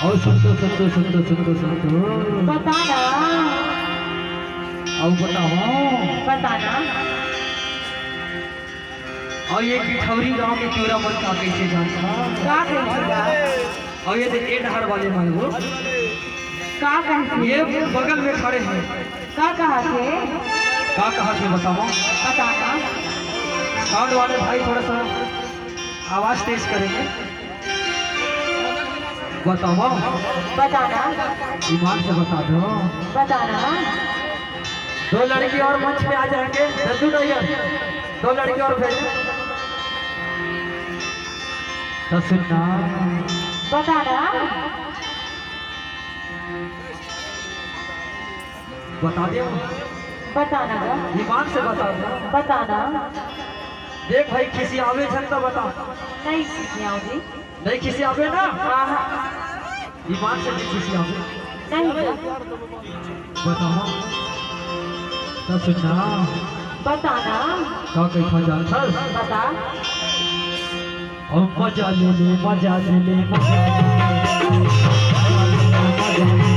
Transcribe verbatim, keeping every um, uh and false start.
ओ सुन तो, सुन तो, सुन तो, सुन तो, सुन तो। बता ना। अउ बताओ। बता ना। अउ ये पिठौरी गांव के चोरा मन का कइसे जानत हस? का कइसे बा? अउ ये दे, ए डहर वाले मन वो। का कइसे? ये बगल में खड़े हैं। का कहत हे? का कहत हे बताओ? बता ना। साउंड वाले भाई थोड़ा सा आवाज तेज करेंगे। बताओ। बता ना। ईमान से बता दो। बता ना। दो लड़की और मंच पे आ जाएंगे। दद्दू टाइगर, दो लड़की और भेज। तो सुनना। बता ना। बता दे। बता ना गा। ईमान से बता दे। बता ना। देख भाई, खिसियावे झन तो बता। नहीं खिसियाओ जी। नहीं खिसियावे ना? हाँ, हाँ। ईमान से नहीं खिसियावे। नहीं गा। बताओ। तो सुनना। बता ना। का कइसे जानत हस? बता। ओ मजा ले ले, मजा ले ले, मजा ले ले।